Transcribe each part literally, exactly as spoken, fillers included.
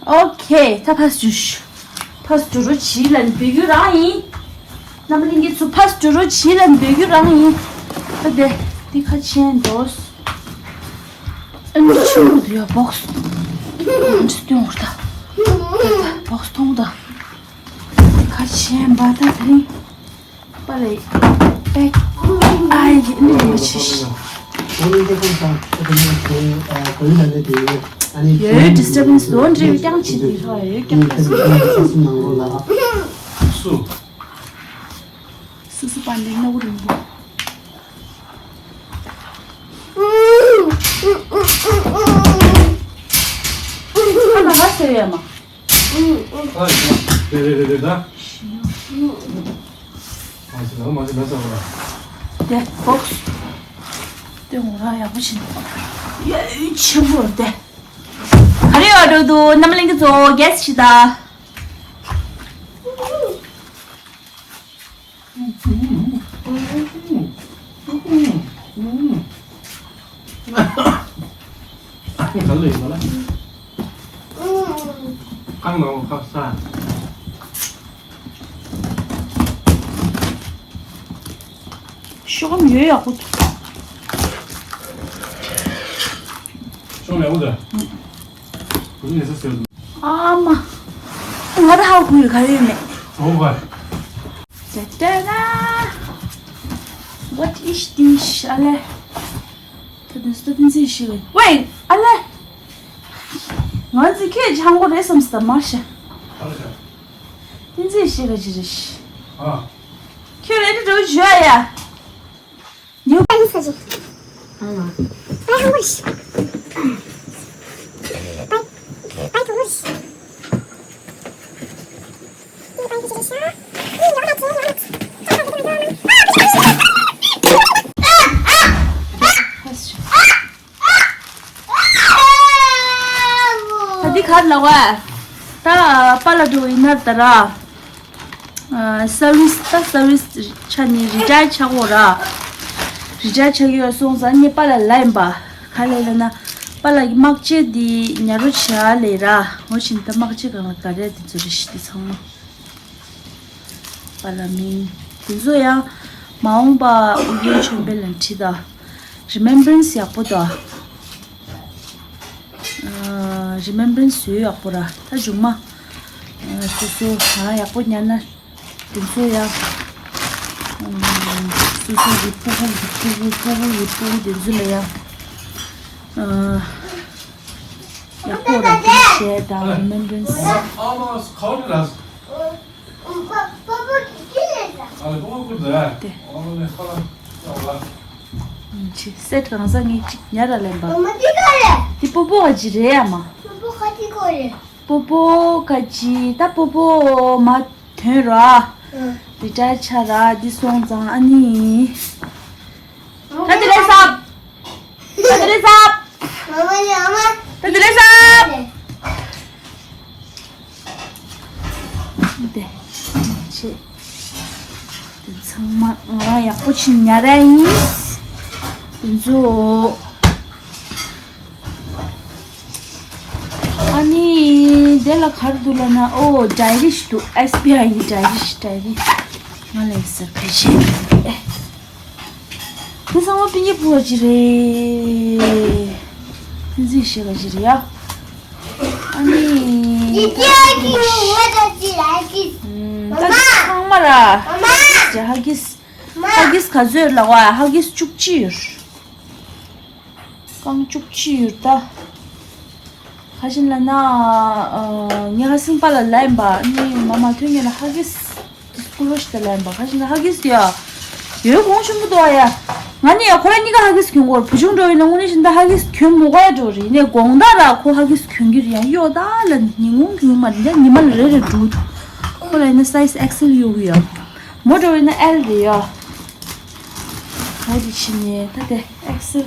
ཨོ་ཁེ། ད་ཕར་ཚུར་ཕར་ཚུར་འགྲོ་རོགས་བྱེད་ལབ་ནས་འབོད་རྒྱུ་རང་ཡིན། རྣམ་པ་ལྷན་རྒྱས་ཚོ་ཕར་ཚུར་འགྲོ་རོགས་བྱེད་ལབ་ནས་འབོད་རྒྱུ་རང་ཡིན། ད་དེ་འདི་ཁ་ཆེན་འདུག་ཨ་ནི་ཆུང་ངུ་དེ་ཡ་བོགས་སི་སྟོན་འོར་ད། བོགས་སི་མཐོང་ད། ཁ་ཆེན་པ་ད་དེ་རིང་པ་ལས་པེག་ཨའི་གི་ཨ་ནི་མ་ཆེ་ཤི། ཡོད་ཌི་སི་ཊར་བན་སི་ལོན་རེ་ཀྱང་ཆེ་དེ་ཧ་ཡོད་ཀྱང་ད་སུ། སུ་སུ་པན་དེ་ནོ་རིང་པོ། ཁ་ན་ཧ་སེ་ཡ་མ། ཨ་རེ་རེ་རེ་ད། མ་ཟི་ལ་མ་ཟི་ལ་ས་བ། དེ་བོགས་སི། དེ་ངོ་ར་ཡག་པོ་ཞིག་འདུག་ཡ་ཆེན་པོ་དེ། ག་རེ་ཡོད་འགྲོ་འདུག་རྣམ་གླིང་གི་ཚོ་གེ་སི་ཞིག་ད། ག་ལ་ཡོད་པ་ལ། ཁང་ནང་ཁ་ས། ཤོག་ཡོད་ཡག་པོ་འདུག་ཤོག་ཡག་པོ་འདུག་ཁོ་ནས་ས་ཟེར། ཨ་མ། ང་ད་ཧ་གོ་ཡོད་ག་ཡོད་མེད། ཨོ་བ། ད་ད་ད། What is this? ཨ་ལེ། ད་དུས་སུ་བསྟན་འཛིན་ཞིག་ཝེ། ཨ་ལེ། ང་ཚོས་ཁྱེད་ཆང་སྒོ་རེད་བསམ་སྟབས་མ་ཤེས། ཨ་ལེ་ཤ། བསྟན་འཛིན་ཞིག་ག་ཅི་རེད་ཤི། ཨ། ཁྱོད་རེད་འགྲོ་བྱོས་ཡ། ཉོ་པ་ཡིན་ས་ཅིག་ད་འདི་ག་རེ་ལབ་པ། ད་པཱ་ལགས་འགྲོ་ཡིན་ན་ད་ར། ཨ། སར་བིས་ད་སར་བིས་ཆ་ནས་རི་ཊ་ཡར་ཆགས་འོ་ར། རི་ཊ་ཡར་ཆགས་ཡོད་སོང་ཙང་ངས་པཱ་ལགས་ལབ་ཡིན་པ། ག་ལབ་ལབ་ན། པཱ་ལགས་ཀྱི་དམག་ཆས་འདི་ཉར་རོགས་བྱ་ལབ་ར། འོ་བྱས་ད་དམག་ཆས་སྒང་ལ་ག་རེ་དེ་ཚོ་རེད་ཤི་འདི་ཚང་མ། པཱ་ལགས་མིང་། དེ་ཚོ་ཡང་མ་འོངས་པ་ཨོ་རྒྱན་ཆོས་འཕེལ་ལ་བྲིས་དང་། རི་མེམ་བྷ་རན་སི་ཡག་པོ་དང་། ཨ། རི་མེམ་བྷ་རན་སི་བཟོས་ཡག་པོ་ར། ད་མཇུག་མ། ཨ། སོ་སོ་ང་ཡག་པོ་ཉར་ན། དེ་ཚོ་ཡང་། ཨ། སོ་སོ་གི་ཕྲུ་གུ་གི་ཕྲུ་གུ་ཕྲུ་གུ་གི་ཕྲུ་གུ་དེ་ཚོ་ལ་ཡང་། ཨ། ཡག་པོ་ར་དེ་བྱས་དང་རི་མེམ་བྷ་རན་སི། དེ། ཆི་སེ་ཊི་གང་ཟག་ངས་གཅིག་ཉར་ར་ལེན་པ། འདི་པོ་པོ་ག་ཅི་རེད་ཡ་མ། པོ་པོ་ག་ཅི་ད་པོ་པོ་མ་ཐོན་ར། འདི་འདྲ་ཆ་ར་འདི་སོང་ཙང་ཨ་ནི། ད་དེ་ལས་སབ། ད་དེ་ལས་སབ། ད་དེ་ལས་སབ། དེ། ཆེ། དེ་ཚང་མ་ང་ཡག་པོ་ཅིག་ཉར་ཡ་ཡིན། དེ་ཚོ། ཨ་ནི། དེ་ལ་ག་རེ་འདུག་ལབ་ན། ཨོ། ཌའི་རི་ཞིག་འདུག་ཨེས་བི་ཨའི་གི་ཌའི་རི་ཞིག་ཌའི་རི། ང་ལ་ཡི་ཟེར་ཕལ་ཆེར། ཨེ། དེ་ཚང་མ་པིན་ཡེ་ཕུ་བ་ཅིག་རེད། ཏིན་ཙི་ཞེས་པ་ཅིག་རེད་ཡ། ཨ་ནི། ཡི་ཀེ་གི་ངོ་ད་ཅི་ལ་ཅི། ཨམ། ད་ཚང་མ་ར། ཧ་གིས་ཧ་གིས། ཧ་གིས་ག་ཚོད་ལབ་པ། ཧ་གིས་བཅུ་གཅིག་ཡོད། རྐང་བཅུ་གཅིག་ཡོད་ད། ག་ཅི་ལབ་ན། ཨ། ངས་ཧ་སིང་པ་ལ་ལབ་ཡིན་པ། ཨ་ནི་མ་མ་ཐོན་ངེས་ལ་ཧ་གིས་དེ་སྐུ་ལོ་ཞིག་ད་ལབ་ཡིན་པ། ག་ཅི་ལབ་ན་ཧ་གིས་དེ་ཡ། ཡོད་གོང་ཆེན་པོ་འདུག་ཨ་ཡ། ང་ནི་ཡ་ཁོ་ར་གཉིས་ཀ་ཧ་གིས་གྱོན་གོ་ར། བུ་ཆུང་འགྲོ་ཡིན་ན་དངོས་གནས་བཞིན་ད་ཧ་གིས་གྱོན་མོ་ག་ཡ་འགྲོ་རེད། ནས་དགོང་དག་ར་ཁོ་ཧ་གིས་གྱོན་གི་རེད་ཡ། གཡོ་ད་ལ་ཉིན་གུང་གྱོན་མ་རེད། ཉི་མ་ལ་རེ་རེ་འགྲོ་འདུག་ཁོ་ལ་ཡིན་ན་སའི་ཛི་ཨེག་སི་ཨེལ་གཡོ་གི་ཡ། མོ་འགྲོ་ཡིན་ན་ཨེལ་རེད་ཡ། མོ་དེ་ཕྱིན་ནས་ད་དེ་ཨེག་སེལ།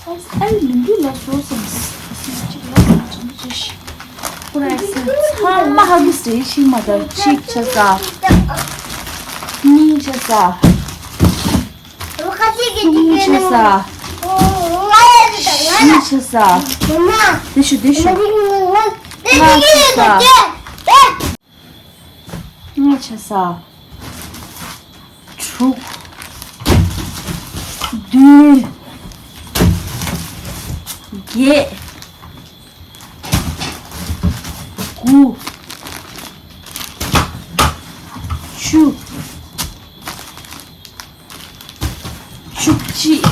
ཨེག་སེལ་མི་འདུག་ལ་བཟོ་སོང་། ཨེག་སེལ་གཅིག་ལ་བཟོ་སོང་ཅི་ཞིག་ཁོ་ར་ཨེག་སེལ་ཚང་མ་ཧ་གིས་རེད། ཤིང་མ་དང་གཅིག་ཆ་ས། གཉིས་ཆ་ས། གཉིས་ཆ་ས། གཉིས་ཆ་ས། དེ་ཤོག་དེ་ཤོག་ལྔ་ཆ་ས། ལྔ་ཆ་ས། དྲུག་བདུན། བརྒྱད། དགུ། བཅུ། བཅུ་གཅིག་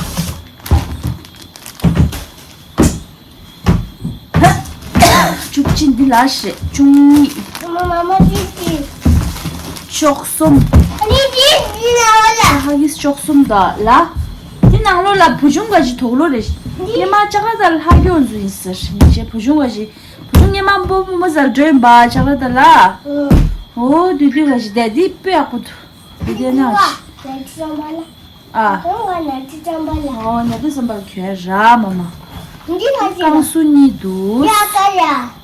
བཅུ་གཅིག་འདི་ལ་ཞེས་བཅུ་གཉིས། མ་མ་ཅི་ཅི། བཅུ་གསུམ། ཨ་ནི་འདི་འདི་ན་བ་ལ། ཧ་གིས་བཅུ་གསུམ་དང་ལ། འདི་ནང་ལོགས་ལ་བུ་ཆུང་འགའ་ཞིག་དོག་ལོ་རེད། སྔོན་མ་ལྕགས་ར་དར་ལྷག་ཡོང་ཚུལ་ཡིན་ཟེར་མི་བྱེད་བུ་ཆུང་འགའ་ཞིག་བུ་ཆུང་སྔོན་མ་སྤོ་བུ་མོ་ཟར་འགྲོ་ཡིན་པ་ལྕགས་ར་དར་ལ། ཨོ་དུས་དུས་འགའ་ཞིག་བསྡད་འདི་དཔེ་ཡག་པོ་འདུག་འདི་བསྡད་ན་ཞིག་ཨ། ཨོ་ཉལ་ཁྲི་ཙམ་པ་ལ། ཨོ་ཉལ་ཁྲི་ཙམ་པ་ལ། ཨོ་ཉལ་ཁྲི་ཙམ་པ་གྱོན་ར་མ་མ། འདི་ག་ཅི་རྐང་སུ་གཉིས་འདུག་ཡ་ཀ་ཡ།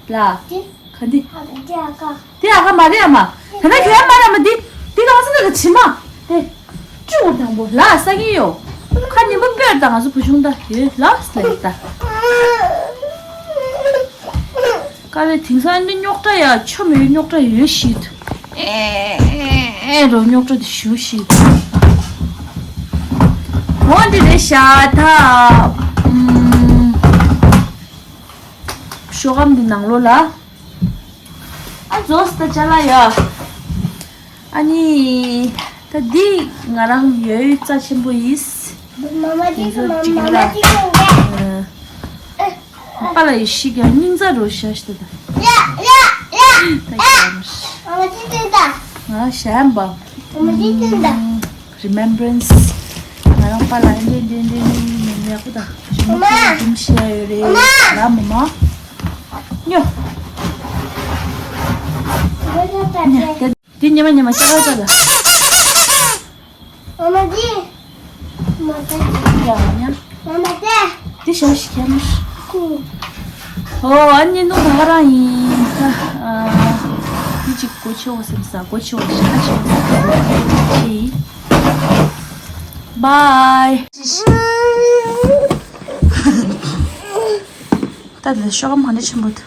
ལ། འདི། ག་འདི། ཨ་འདི་ཨ་ཀ་འདི་ཨ་ཀ་མ་རེད་ཨ་མ། ད་ན་གྱོན་མ་ར་མ་འདི། འདི་གང་ས་ན་ག་ཕྱི་མ། དེ། བཅུ་དང་པོ་ལ་ས་གི་ཡོ། ཁ་ཉིན་པ་དཔེར་དང་ང་ཚོ་བུ་ཆུང་ད་ཡོད་ལ་སླེབས་ད། དཀའ་ལས་དེང་སང་འདི་རྙོག་དྲ་ཡ་ཆོ་མེད་རྙོག་དྲ་ཡོད་ཤིག་ཨེ་ཨེ་ཨེ་རོ་རྙོག་དྲ་དེ་ཞུ་ཤིག་འོ་འདི་རེད་ཤག་ད། ཤོག་སྒམ་འདི་ནང་ལོགས་ལ། ཨ་རྫོགས་ད་ཅ་ལག་ཡ། ཨ་ནི། ད་འདི་ང་རང་ཡོད་རྩ་ཆེན་པོ་ཡིན། མ་མ་ཅིག་དེ་ཚོ་མ་ཅིག་མ་ལ། མ་ཅིག་ཡོང་གི་ཨ། པཱ་ལགས་ཡི་ཤི་ག་སྙིང་རྩ་རུ་ཤ་ཤི་ད། ཡ་ཡ་ཡ། ད་ཡ། ཤ་མ་ཤི། མ་མ་ཅིག་ཡོང་ད། ང་ཤ་ཡམ་པ། མ་མ་ཅིག་ཡོང་ད། Remembrance། ང་རང་པཱ་ལགས་འདྲེ་འདྲེ་འདྲེ་འདྲེ་ཡག་པོ་དང་། ཞུ་མ་མ། ཅུང་ཤེས་ཡོད་རེད། མ་མ། ལ་མ་མ། ཉོ། མ་མ་ད། ཉ་ད། འདི་ཉི་མ་ཉི་མ་ཅི་ལ་ད་ལ། མ་མ་འདི། མ་ད། ཡ་ཉ། མ་མ་ད། འདི་ཞག་ཞིག་ཁྱེར་མ། ཁུ། ཨོ་ཨ་ནི་ནུ་ག་རང་ཡིན་ད། ཨ། འདི་གཅིག་གོ་ཆེ་བོ་སེམས་ས་གོ་ཆེ་བོ་ཞག་ཆེ་བོ་སེམས་ས་ཆེ་ཡིན། Bye། ད་ལས་ཤོག་མ་འདྲ་ཆེན་པོ་འདུག